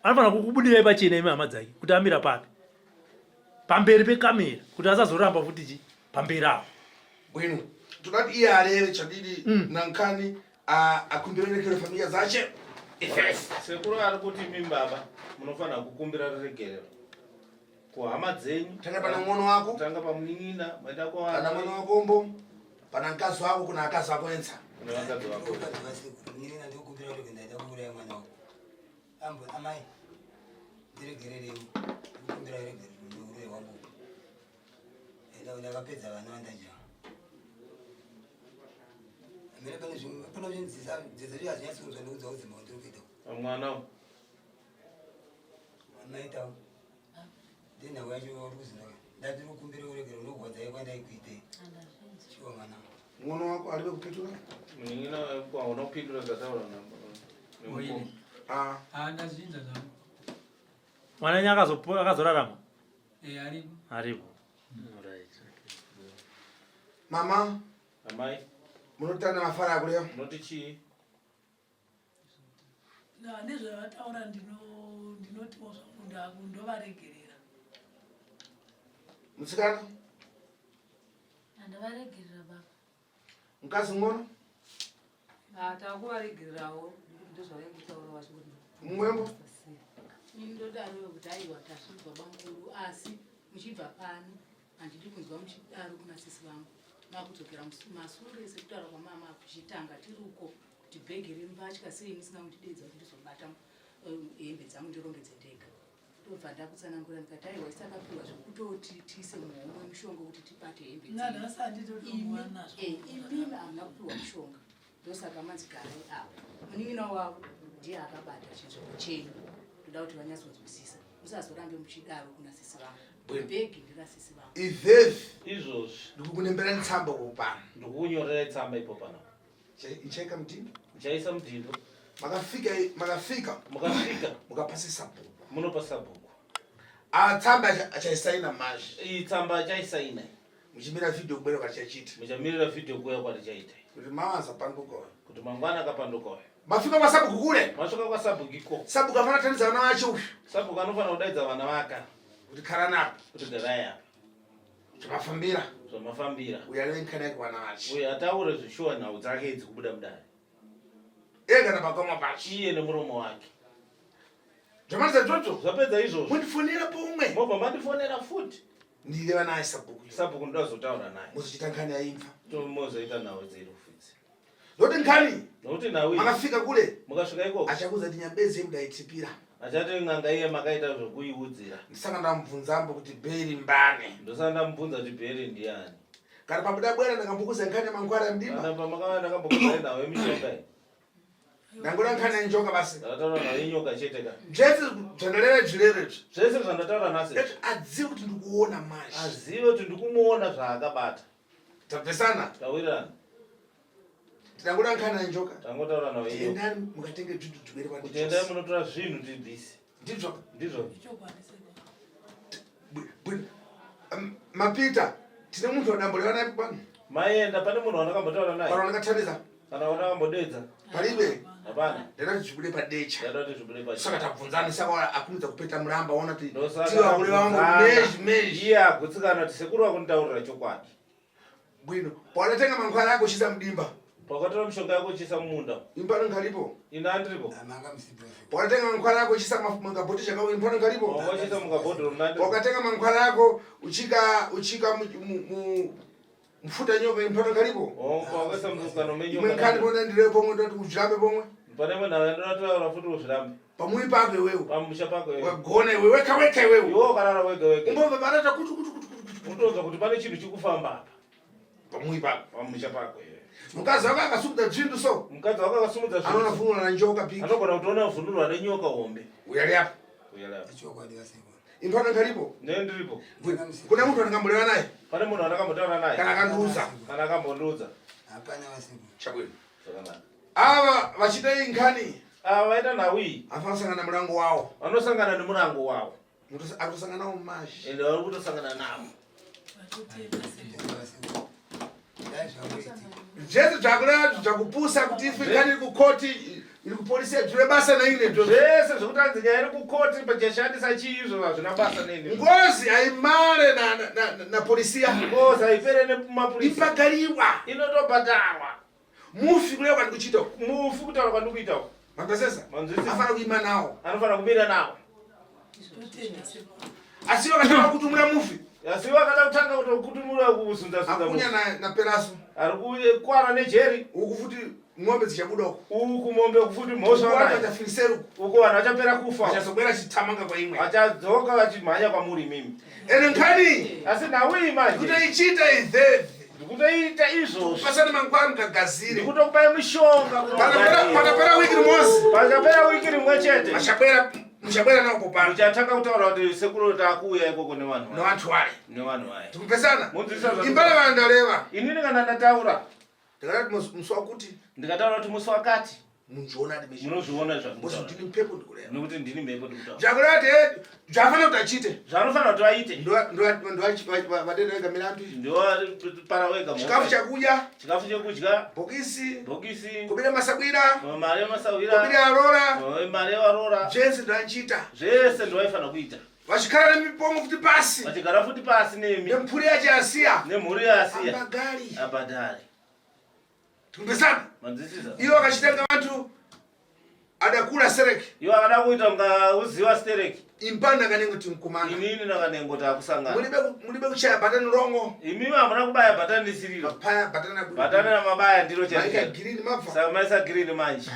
anofanira kukubudirai pachena imi hama dzake kuti amira papi. Pamberi pekamera kuti asazoramba futi chi pamberi apo. Bwino. Toda kuti iye areve chadidi nankani akumbire regerero familia dzache. Ifesi. Sekuru ari kuti imi baba munofanira kukumbira ruregerero kuhama dzenyu. Tanga pana mwana wako. Tanga pamunin'ina, maita kwa Pana mwana wako mbo. Pana mkazi wako kuna akazi wako enza. Kuna vakazi wako. Mukadzi wasekuru, munin'ina ndikukumbira kuti ndaida kuuraya mwana wako. Ambo amai ndiregerereiwo ndikukumbira regerero neuroyi hwangu enda ndakapedza vana vandadya mene pane zvimwe pane zvinzisa dzidza zviya hazvinyatsi kunzwa ndikudza kudzimba kwandiri kuita mwana amaitawo ndinhau yacho uri kuzinaka ndati ndikukumbira uregere unokuwadzai kwandaikuitei chiwa mwana Mwana wako alibe kupindura? Munin'ina wako hauna kupindura zvataura Oile. Ah. Ah, ndazvinza zvangu. Mwana wenyu akazorarama? Eh, aripo. Aripo. Alright. Okay. Mama, Amai. Munotana mafara akuleo. Munoti chii? Na, nezvavataura ndinotiwo zvangu ndovaregerera. Musikana? Ndavaregerera baba. Mukadzi ngono? Ah, takuvaregererawo ndozvavaingotaura vachingoti. Mumwembo? Ini ndodaro kuti aiwa tasvinzwa bamukuru asi muchibva pano handidi kunzwa muchidaro kuna sisi vangu makudzokera masure sekutaura kwamama kuchitanga tiri uko kuti bhegi rembatya sei musina kundidedza kuti ndizobata hembe dzangu ndirongedze ndega. Ndobva ndakutsanangura ndikati aiwa isu takapiwa zvekutoti tiise muhomwe mishonga kuti tibate hembe dzedu. Nanhasi handitotombowana nazvo. Imimi hamuna kupiwa mushonga ndosaka manzi garai apa. Munin'ina wavo ndiye akabata chinzvimbo chenyu. Ndoda kuti vanyatsonzwisisa musazorambe muchidaro kuna sisi vangu. Bhegi nderasisi vangu. Izvezvi izvozvi ndikukunemberani tsamba kupano. Ndikukunyorerai tsamba ipo pano. Ichaika mudhindo. Muchaisa mudhindo. Makafika, makafika. Mukasvika. Mukapasa sabhuku. Munopa sabhuku. Ah, tsamba achaisaina manje. Iyi tsamba achaisaina. Muchimira video kubera kwatichaita. Muchamirira video kuya kwatichaita. Kuti mama asapanduka. Kuti mangwana akapanduka uyo. Mafika kwa sabhuku kule. Masvika kwa sabhuku iko. Sabhuku afana tanidza vana vacho uyu. Sabhuku anofanira kudaidza vana vake. Kuti kara napo. Kuti garai apa. Zvamafambira. Zvamafambira. Uyo ane nkana yake vana vacho. Uyo ataure zvishuwa nhau dzake idzi kubuda mudare. Ega napakamwa pacho. Iye nemuromo wake. Zvamaliza izvozvo. Zvapedza izvozvo. Mondifonera pomwe. Mobva mandifonera futi. Ndine vana sabhuku. Sabhuku ndozotaura naye. Mozochita nkani yaimfa. Mozoita nhau dzedu futi. Nokuti nkani. Nokuti nhau iyi. Makafika kule. Mukasvika ikoko. Achakuudza kuti nyambezi yemudaitipira. Achati n'anga iye makaita zvekuiudzira. Ndisanga ndamubvunzambo kuti bheri mbane. Ndosanga ndamubvunza kuti bheri ndiani. Kana pabuda bwera ndakambokuza nkani mangwara mdima. Kana pamakava ndakambokuza nhau yemishonga iyi. Ndangora nkani yenjoka basi. Ndakataura nhau yenyoka chete ka. Zvese zvandareva zvirere izvi. Zvese zvandataura nhasi. Azive kuti ndikuona manje. Azive kuti ndikumuona zvaakabata. Tabvesana. Tawirirana. Tinangoda nkani yenjoka. Tangotaura nhau yenyoka. Endani mukatenge zvinhu zvibere kwandiri. Kuti endai munotora zvinhu tibvise. Ndizvo. Ndizvo. Mapita, tine munhu wadamburewa naye pano. Maenda pane munhu wandakambotaura naye. Kana wandakatariza. Kana wandakambodedza. Palibe. Hapana. Ndaida kuti zvibude padecha. Ndaida kuti zvibude padecha. Saka tabvunzana saka akumidza kupeta muramba waona kuti Ndosaka tiwa kule wangu tabvunzana. meji meji. Iye agutsikana kuti sekuru vakunditaurira chokwadi. Bwino. Pawakatenga mankwara ako uchisa mudimba. Pawakatora mishonga yako uchisa mumunda. Imba ngalipo. Ina andiripo. Pawakatenga mankwara ako uchisa mukabhodhi chakao imba ngalipo. Wakaisa mukabhodhoro muna andiripo. Pawakatenga mankwara ako uchika uchika mu mfuta nyoka imba ngalipo. Oh, pawakaisa mukano menyoka. Imwe nkani pona ndirepo pomwe ndoti uzvirambe pomwe. Pane munhu anotaura futi uzvirambe. Pamui pako iwewe. Pamusha pako iwewe. Wagona iwe weka weka iwewe. Iwe wakarara wega wega. Umbobva barata kutu kutu kutu kutu. Unotonzwa kuti pane chinhu chikufamba apa. Pamui pako. Pamusha pako iwewe. Mukadzi wako akasumudza zvinhu so. Mukadzi wako akasumudza zvinhu. Anoona vhunurwa nenyoka big. Anogona kutoona vhunurwa nenyoka hombe. Uyari apa. Uyari apa. Chokwadi vasekuru. Impano ngalipo. Ne ndiripo. Kuna munhu angambolewa naye. Pane munhu andakambotaura naye. Kana akandiudza. Kana akambondiudza. Hapana vasekuru. Chabwino. Zvakanaka. Ava vachiita iyi nkani. Ava vaita nhau iyi. Afanira kusangana nemurango wawo. Vanosangana nemurango wawo. Ari kusangana nawo mazhi. Ende vari kutosangana nawo. Zvese zvakureva zvakupusa kuti ife nkani iri kukoti iri kupolisi zvine basa naine zvese zvekuti anzi nyaya iri kukoti pachashandisa chii izvo hazvina basa neni. Ngozi haimare napolisiya. Ngozi haipere nemapurisa. Ipagariwa. Inotobhadharwa. Mufi kureva kwandikuchiita uku. Mufi kutaura kwandikuita uku. Manzwisisa? Manzwisisa. Afana kuima nawo. Anofanira kumira nawo. Asi vakatanga kutumura mufi. Asi vakada kutanga kutokutumura kuzunza zunza. Akunya na, na Peraso. Ari kukwara nejeri. Uku futi Ng'ombe dzichabuda uku. Uku mombe futi mhosva Vanhu vanayo. vachafirisera uku. Uko vanhu vachapera kufa. Vachazobwera chithamanga kwa imwe. Vachadzoka vachimhanya kwamuri imimi. Ene nkhani. Asi nhau iyi manje. Kutoichita izvezvi. Ndikutoita izvozvo. Pasana mangwana mukagazire. Ndikutokupai mishonga. Panapera wiki rimozi. Pachapera wiki rimwe chete. Vachabwera muchabwera nawo pano. Muchatanga kutaura kuti sekuru takuuya ikoko nevanhu. Nevanhu wale. Nevanhu vaye. Tikupesana. Munzwisisa zva. Imbala vanhu ndareva. Inini kana ndataura. Ndakati musi wakuti. Ndikataura kuti musi wakati. Munzviona ndi meshi. Munozviona zvandikutaura. Musi ndini mhepo ndikureva. Nekuti ndini mhepo ndikutaura. Zvakureva kuti zvafanira kuti achiite. Zvanofanira kuti aite. Ndo vadenda vega milandu. Ndo para wega. Chikafu chakudya. Chikafu chekudya. Bhokisi. Bhokisi. Kubira masabwira. Mari yemasawira. Kubira arora. Mari yevarora. Zvese ndoanchiita. Zvese ndovaifanira kuita. Vachikara nemipomo futi pasi. Vachigara futi pasi nemi. Nemhuri yacho yasiya. Nemhuri yasiya. Abhadhari. Abhadhari. Tikumbesana. Manzwisisa. Iwo akachitenga vantu adakura sereki. Iwo akada kuita kunga uziva stereki. Impanda kanengo tinkumana. Inini nakanengo takusangana. Mulibe mulibe kuchaya bhatani rongo. Imimi hamuna kubaya bhatani risiriro. Mapaya bhatani abu. Bhatani ramabaya ndiro chairo. Maika green mabva. Saka maisa green manje.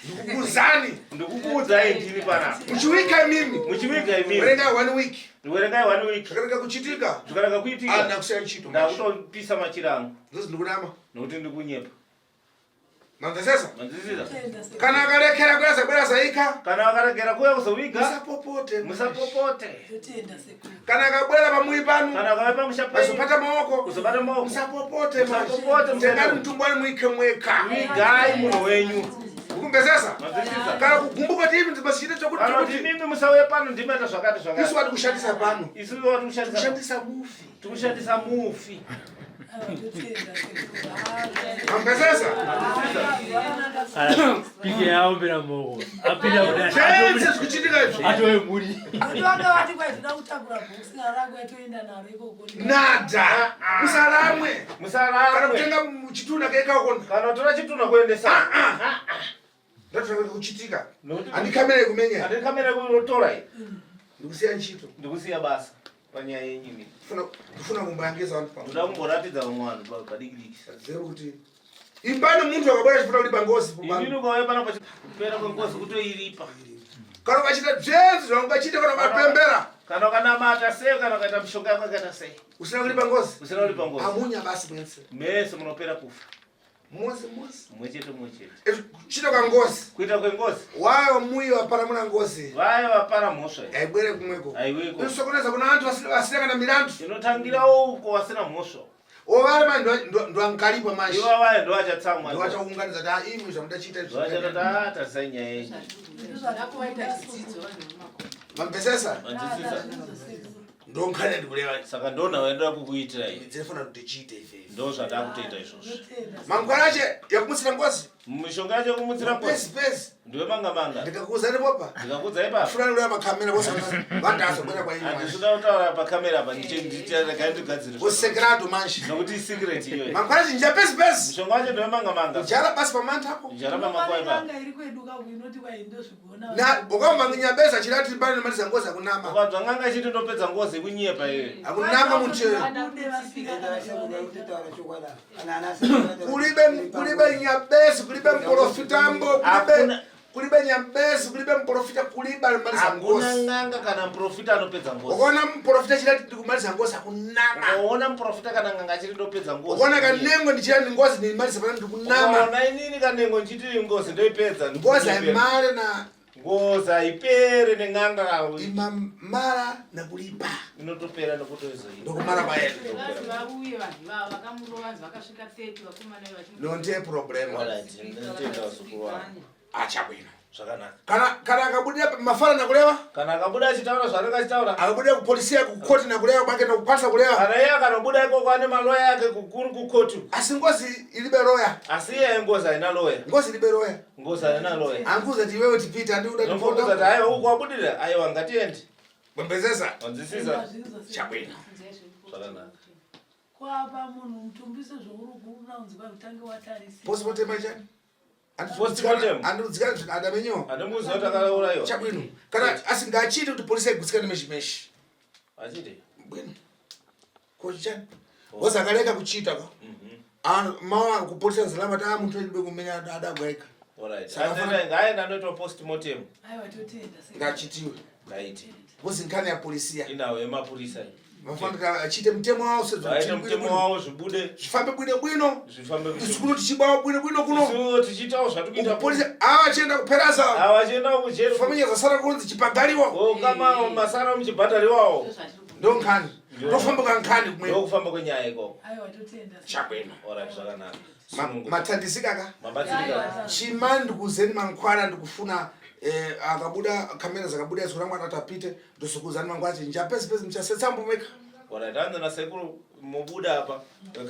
Ndikukuzani. Ndikukuudzai ndini panapa. Muchiwika imimi. Muchiwika imimi. Werengai one week. Werengai one week. Zvakarega kuchitika. Zvakarega kuitika. Ah, ndakusiya chito. Ndakutopisa machira angu. Ndozi ndikunama. Nokuti ndikunyepa. Manzwisisa? Manzwisisa. Kana akarekera kuya zabwera zaika. Kana akarekera kuya kuzoviga. Musapopote. Musapopote. Kana akabwera pamuyi pano. Kana akauya pamusha penyu. Azopata maoko. Kuzobata maoko. Musapopote. Musapopote. Tengani mutumbu wani muike mweka. Vigai munhu wenyu. Ukumbezesa? Manzwisisa. Kana kugumbuka kuti imi ndimasichite chokuti Kana kuti mimi musauye pano ndimaita zvakati zvakati. Isu wati kushandisa pano. Isu wati kushandisa. Kushandisa mufi. Tikushandisa mufi. Mambezesa? Pike yaombera maoko. Apinda kudai. Zvese zvikuchitika izvi. Atove mhuri. Vanga vati kwai toda kutakura bhokisi rako yatoenda naro ikoko. Nada. Musaramwe. Kana Musaramwe. kutenga chituna kaika ukona. Kana utora chituna kuendesa. Ndatoda kuchitika. Nokuti Handi kamera yekumenya. Handi kamera yekutora iyi. Ndikusiya nchito. Ndikusiya basa panyaya yenyu ini. Ndifuna kumboyangeza vantu pano. Ndoda kumboratidza vamwe vanhu padiki diki. Zero kuti imbani muntu akabwera chifuna kulipa ngozi Inini ukauya pano pachipera kwengozi kutoiripa. Kana ukachita zvese zvaungachita kana ukapembera. Kana ukanamata sei kana ukaita mishonga yako yakaita sei. Usina kulipa ngozi. Usina kulipa ngozi. Amunya basi mwense. Mese munopera kufa. Mozi mozi. Mumwe chete mumwe chete. Kuchita kwa ngozi. Kuita kwengozi. Wayo muyi wapara muna ngozi. Vayo vapara mhosva. Aibwere kumweko. Aiweko. Inosokoneza kuna vantu vasina kana milandu. Inotangira uko vasina mhosva. Ovari manje ndo ankalipa manje. Ivo vayo ndo vachatsamwa. Ndo vachaunganidza kuti ah imwi zvamudachiita izvi. Vachatati ah tarisai nyaya yenyu. Mambesesa? Manzwisisa. Ndonkhani ndikureva. Saka ndona vaendoda kukuitira iyi. Dzinofanira kuti tichiite izvi. Ndo zvadakutoita izvozvo. Mangwana ache yakumutsira ngozi. Mishonga yacho yekumutsira ngozi. Pesi pesi. Ndiwe manga manga. Ndikakuudza ndipopa. Ndikakuudza ipapo. Funa ndoya makamera vose vandazo bwera kwa imwe. Handisida kutaura pakamera apa ndichirega ndigadzire. Vosekerado manje. Nokuti isecret iyoyo. Mangwana chinja pesi pesi. Mishonga yacho ndiwe manga manga. Jara basi pamantha apo. Jara pamakwai ipapo. N'anga iri kwedu kauku inoti kwai ndozvigona. Na ukamva nginyabeza chirati mbani nemaliza ngozi akunama. Ukanzwa n'anga ichiti ndopedza ngozi yekunyepa iyoyo. Akunama muntu iyoyo. Vabude vasvika kana Kulibe kulibe nyabezi kulibe mprofitambo kulibe Hakuna- kulibe nyabezi kulibe mprofita kulibe alimaliza Hakuna ngozi. n'anga kana muprofita anopedza ngozi. Ukaona mprofita chirati ndikumaliza ngozi akunama. Ukaona muprofita kana n'anga achiti ndopedza ngozi. Ukaona kanengo ndichirati ngozi ndimaliza pana ndikunama. Ukaona inini kanengo nchiti ngozi ndoipedza. Ngozi haimale na Ngozi haipere nen'anga. Imamara nakulipa. Inotopera nekutoizoita. Ndokumara kwaenda. Vanzi vauye vanhu ivava vakamurova vanzi vakasvika 30 vakomana vachimu- Nonde problem. Alright, ndinotenda vazukuru vangu. Achabwino. Zvakanaka. Kana kana akabudira mafara nakulewa. Kana akabuda achitaura zvaanenge achitaura. Akabuda kupolisi kukoti nakulewa kwake nakupasa kulewa. Kana iye akanobuda ikoko ane maloya ake kukuru kukoti. Asi ngozi ilibe loya. Asi iye ngozi haina loya. Ngozi ilibe loya. Ngozi haina loya. Anguza kuti iwewe tipita andikuda Ndinofunga kuti aiwa uku wabudira aiwa ngatiende. Bembezesa. Wanzwisisa? Chabwino. Zvakanaka. Kwapa munhu mutumbi sezvouri kuunanzi kwai utange watarisa. Postmortem achani? Postmortem. Andiudzikana adamenyo. Handimuziva kuti akaurayiwa. Chabwino. Kana asingachiiti kuti polisi igutsikane meshi meshi. Achiti? Bwino. Kochichani. Ngozi akaleka kuchita ko. Mawa kupolisa nzira vati a muntu aide kumenya adagwaika. Alright. Saka fana- Ngaenda anoitwa postmortem. Aiwa totenda. Ngachitiwe. Ngaiti. Because nkhani ya polisiya. Inawo yemapurisa iyi. Vafanira achiite mutemo wawo sezvo Vaite chiri mutemo bwino wawo zvibude. Zvifambe bwino bwino. Zvifambe bwino. Isu kuno tichibawa bwino bwino kuno. Isu tichiitawo zvatikuita. Kupolisa ava achienda kuperaza. Ava achienda kujeri. Famenya zasara kunzi chipagariwa. Oh kama masara muchibhadhariwawo. Ndo nkhani. Ndofamba kankhani kumwe. Ndokufamba kwenyaya ikoko. Aiwa totenda. Chabwino. Alright zvakanaka. Mathandizika ka? Mabatsirika. Chima ndikuzeni mangwana ndikufuna eh, akabuda kamera zakabuda izwi rangu akati apite ndosukuzani mangwana chinja pesi pesi muchasetsambo meka. Alright hanzi nasekuru mubuda apa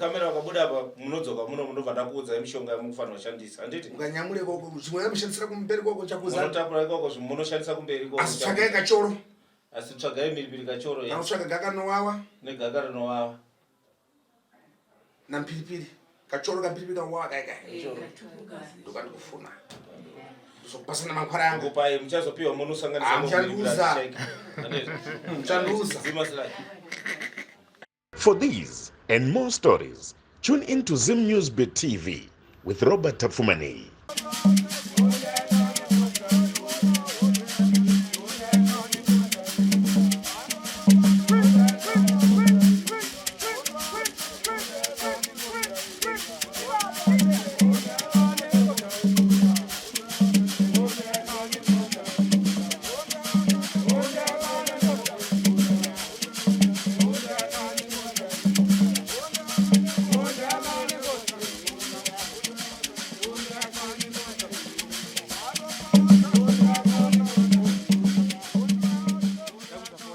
kamera vakabuda apa munodzoka muno munobva ndakuudzai mishonga yamukufanira kushandisa handiti? Mukanyamure koko zvimwe yamushandisira kumberi koko chakuza. Munotakura ikoko zvimwe munoshandisa kumberi ikoko. Asi tsvagai kachoro. Asi tsvagai mhiripiri kachoro. Kana kutsvaga gaka rinowawa. Negaka rinowawa. Namphiripiri. Kachoro kamphiripiri kanowawa kai kai. Ndokandikufuna. Ndozokupasana mankwara yangu. Kupai muchazopiwa munosanganisa Ah, muchandiuza. Muchandiuza. For these and more stories, tune in to Zim News Bit TV with Robert Tafumani.